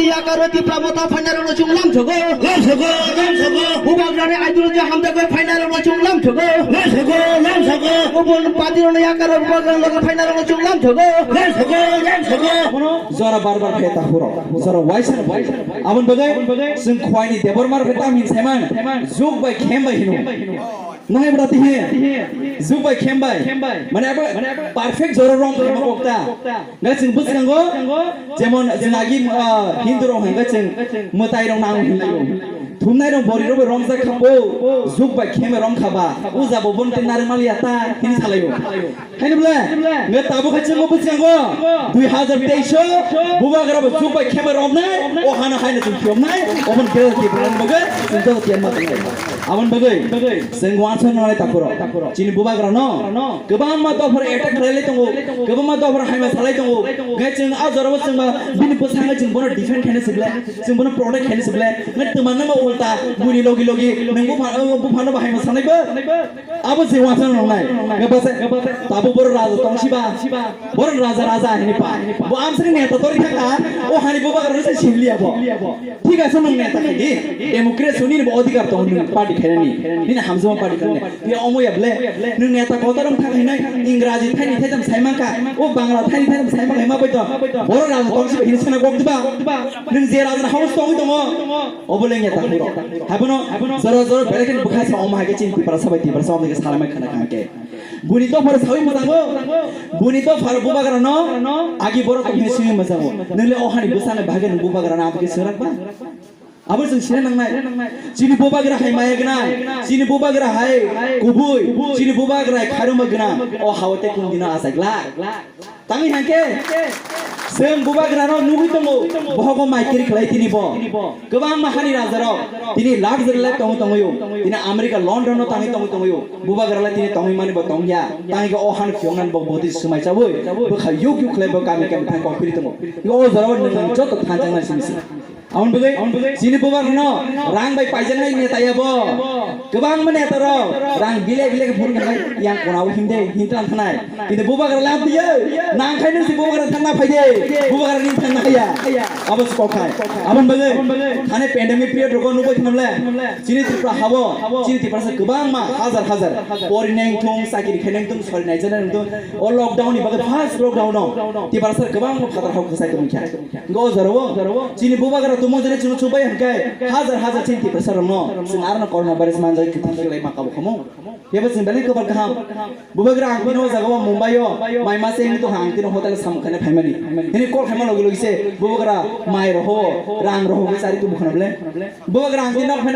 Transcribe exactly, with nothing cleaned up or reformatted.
Yakaro Tipra Motha phainai rokno chwng lamsogo. Lamsogo, lamsogo. Bubagrani ideology hamjakwi phainai rokno chwng lamsogo. Lamsogo, lamsogo. Kubun party rokno yakaro Bubagrani loge phainai rokno chwng lamsogo. Lamsogo, lamsogo. Jora bar bar khe ta huro. Jora waisa. Aboni bagwi chwng Khwaini Debbarma rok khe tam hin saiman. Jug bai khem bai hino. Nai bwrati he. Jug bai khem bai. Mane abo perfect jora rong khe ma kokta. Nai chwng bwskango, jemon chwng agi, ah, Hindu rok hwnkhe chwng mwtai rok nang hinlaio. Thumnai rok bori rok bai romjak kha bo, jug bai khem bai rom kha ba. Uja bo bon tin narwk maliya ta, hini salaio. Haino bwle, nge tabuk khe chwngbo bwskango, dui hazar teis o, bubagra bo jug bai khem bai romnai, o hano haino chwng phiyoknai, oboni bwrwi Tripura ni bagwi chwng joto tiyar ma tongnai. Aboni bagwi chwng uansuk nai takhuro. Chini bubagra no kwbangma dophar attack khlai lai tongo, kwbangma dophar haima salai tongo. Nge chwng a jorao chwngma bini bwskango chwng bono defend khaina sible, chwng bono protect khaina sible. Nge twmannama ulta buni logi logi nang bupha, buphano bo haima sanai bo. Abo se uansuk nai. Nge bwsa tabuk boro raja tongsiba. Boro raja raja hini pa. Bo amsani neta tori thaka. O hani bubagra se simliya bo. Thik ase, nwng neta khaidi, democracy ni bo adhikar tongo nwng party khainani, nini hamjakma party khainani. Ya omo ya ble, nwng neta kotor wng thang hinai, Ingraji thaini thaitam sai mankha, o Bangla thaini thaitam sai mankha, ma bai to, boro raja tong sibai hini sana gok diba, nwng je raja ni house tongwi tongo, obo le neta huro. Habono jora jora belai kheno bwkha sa omo hai khe chini Tiprasa bai Tiprasa omo hai khe salamai khana kha khe. Buni dophar sawi mwsango, buni dophar bubagra no agi borok tong hini simi mwsango. Nwng le o hani bwsani bagwi nwng bubagra no amtwi swrak ba? Abo chwng sina nangnai. Chini bubagra hai maya gwnang, chini bubagra hai kubui, chini bubagra hai kharuma gwnang. O hao te kung dino achai glak. Tangwi hangke, chwng bubagra no nugwi tongo, bohogo mai kiri khlai tini bo. Kwbangma hani rajarok tini luxury life tongwi tongwi o. Tini America, London no tangwi tongwi tongwi o. Bubagra lai tini tongwi mani bo tongya. Tangwi o han phiyoknani bo boti swmai chawi. Bwkha yuk yuk khlai bo kami kami thang kok phiri tongo. O jorao nwng joto thanjaknai simi se. Aboni bagwi chini bubagra no rang bai paijaknai neta ya bo. Kwbangma neta rok rang bile bile khe phuru khe yang kona o himde hintran thanai. Kintu bubagra lam diye, nang khai nung si bubagra thangna phaide, bubagra ni thangna haya. Abo se kok khai. Aboni bagwi, thani pandemic period rogo nugwi thanamle, chini Tripura habo, chini Tiprasa kwbangma hajar hajar, pori neng thung, sakiri khai neng thung, sori nai jana neng thung, o lockdown ni bagwi first lockdown no, Tiprasa kwbangma phatar hao khasai tongkha. Go jaro, chini bubagra tumo jene chini chubai hangkai, hajar hajar chini Tiprasa rok no, sing arno corona virus manjai kithi lai ma kabo khamu. Yabo sing belai kwbal kaham. Bubagra ang tino jaga o Mumbai o mai mase wngwi tongkha, ang tino hotel samung khaina phaimani. Hini call khaima logi logi se bubagra mai roho, rang roho khe chari tubu khana ble. Bubagra ang tino nok phaina